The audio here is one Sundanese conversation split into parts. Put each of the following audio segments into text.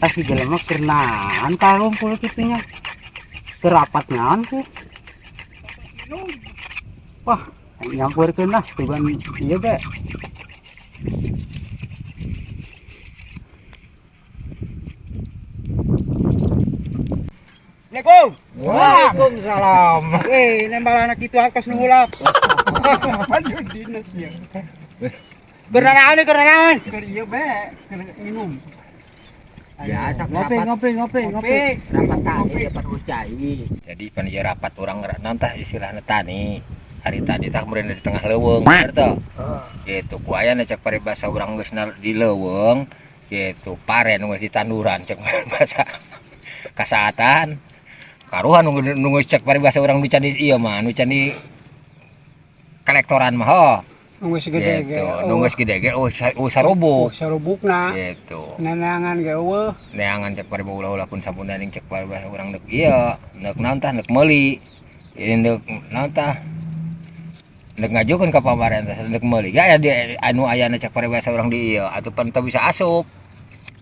Si jelema keur naon kalumpul kitu nya? Keur rapat naon sih? Wah, nyampeurkeun lah tuban ieu ge. Assalamualaikum. Waalaikumsalam. Weh, nembal anak itu atas nu ngulap. Aduh, dinasnya. Keur naon keur naon? Keur ieu be, keur minum. Biasa. Ngopi, ngopi, ngopi, ngopi. Rapat tani dapat ucai. Jadi pan ieu rapat urang nantah istilahna tani. Hari tadi tah kemudian di tengah leuweung, bener teu? Gitu, ku aya cek paribasa urang geus di leuweung, gitu, pare nu geus di tanduran cek paribasa kasaatan. Karuhan nu geus cek paribasa urang nu can di ieu mah, nu can di kolektoran mah ho. Nunggu segede ge. Gitu, nu geus gede ge oh sarubuk. Oh, sarubukna. Gitu. Neneangan ge eueuh. Neangan cek paribasa ulah-ulah pun sabunaning cek paribasa urang deuk ieu, deuk naon tah, deuk meuli. Ieu deuk naon tah? Deuk ngajukeun ka pamarentah deuk meuli. Ga aya di anu ayana cek paribasa urang di ieu atuh pan teu bisa asup.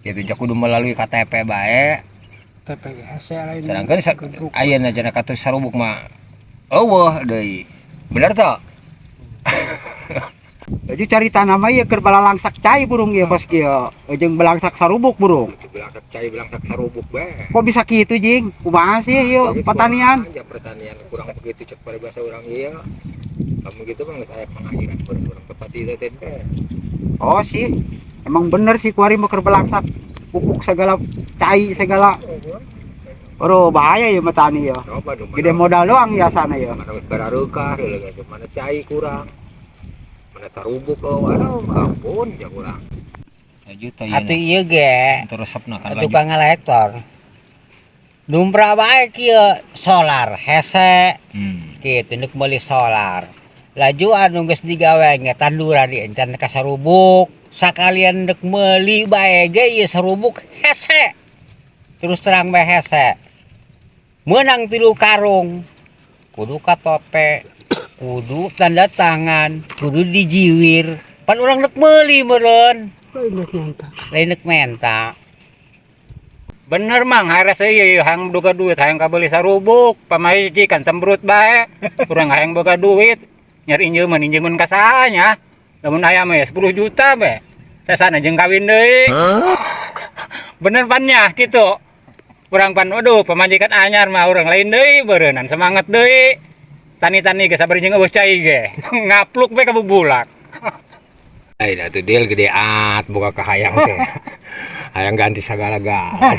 Gitu cek kudu melalui KTP bae. TPGS lain. Sedangkan ayeuna cenah katus sarubuk mah eueuh deui. Bener teu? Jadi cari tanah mah ieu keur balalangsak cai burung ieu kos kieu. Jeung balangsak sarubuk burung. Belangsak cai belangsak sarubuk bae. Kok bisa kitu jing? Kumaha sih ieu pertanian? Ya pertanian kurang begitu cek paribasa urang ieu. Kamu gitu mah geus aya pengakhiran urang tepat di teh teh. Oh sih. Emang bener sih kuari mah keur balangsak pupuk segala cai segala. Aduh, bahaya ya petani ya. Coba dong. Gede modal doang ya sana ya. Mana geus barareukah deui gitu. Mana cai kurang. Mana sarubuk oh aduh ampun ja kurang. Juta Atuh ieu ge Terus resepna kan tukang ngelektor. Numpra bae kieu solar hese kitu neuk meuli solar. Laju anu geus digawe ge tanduran di encan ka sarubuk. Sakalian deuk meuli bae ge ieu sarubuk hese. Terus terang bae hese. Meunang 3 karung. Kudu katope, kudu tanda tangan, kudu dijiwir. Pan urang deuk meuli meureun. Lain deuk menta. Bener mang, hares ieu hayang boga duit, hayang kabeli sarubuk, pamaji kan cemberut bae. Urang hayang boga duit, nyari injeumeun, injeumeun ka saha nya. Lamun aya mah ya 10 juta bae. Sesana jeung kawin deui. Bener pan nya kitu. Urang pan aduh pamajikan anyar mah urang lain deui beureunan semangat deui. Tani-tani ge sabar jeung eueuh cai ge. Ngapluk bae ka bubulak. Ai da tuh deal gede at boga kahayang teh. Hayang ganti sagala-gala.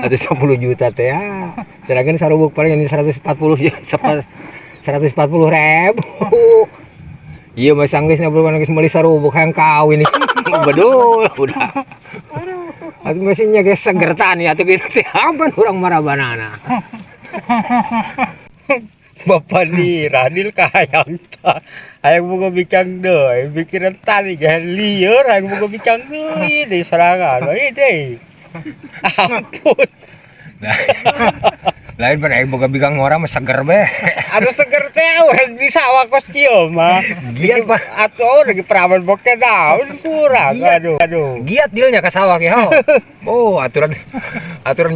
Atuh 10 juta teh ya. Sedangkan sarubuk paling ini 140 ribu. Iya mah sanggeus na belum geus meuli sarubuk hayang kawin. Bedul udah. Atuh masih nya geus seger tani atuh kitu teh apan urang marabanana. Bapak nih Radil kahayang ta. Hayang boga bikang deui, pikiran tani ge lieur hayang boga bikang deui di sorangan we deui. Ampun. Nah, lain pada hayang boga bikang ngora mah seger be. Aduh seger teh urang di sawah kos kieu mah. Giat pak. Atuh lagi perawan boke daun kurang. Giat. Aduh, aduh. Giat dealnya ke sawah ya. Oh, aturan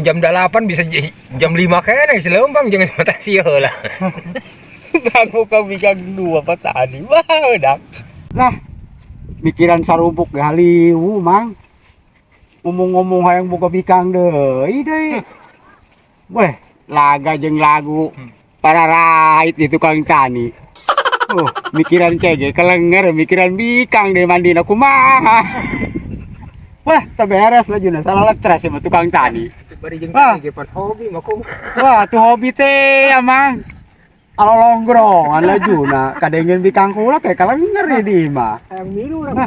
jam 8 bisa jam 5 kayaknya si lempang jangan mata sio lah. Aku ka bikang 2 petani. Wah, udah. Lah, mikiran sarubuk galiwu mang. Ngomong-ngomong hayang boga bikang deui deui. Weh, laga jeung lagu para rait di tukang tani. Oh, mikiran cege kelenger, mikiran bikang deh mandina kumaha. Wah, teu beres lah juna salah letres sama tukang tani. Bari jeung Wah. tani ge pan hobi mah kumaha. Wah, tuh hobi teh amang. Alolonggrongan lah juna, kadengin bikang kula kayak kelenger di imah. Hayang milu urang.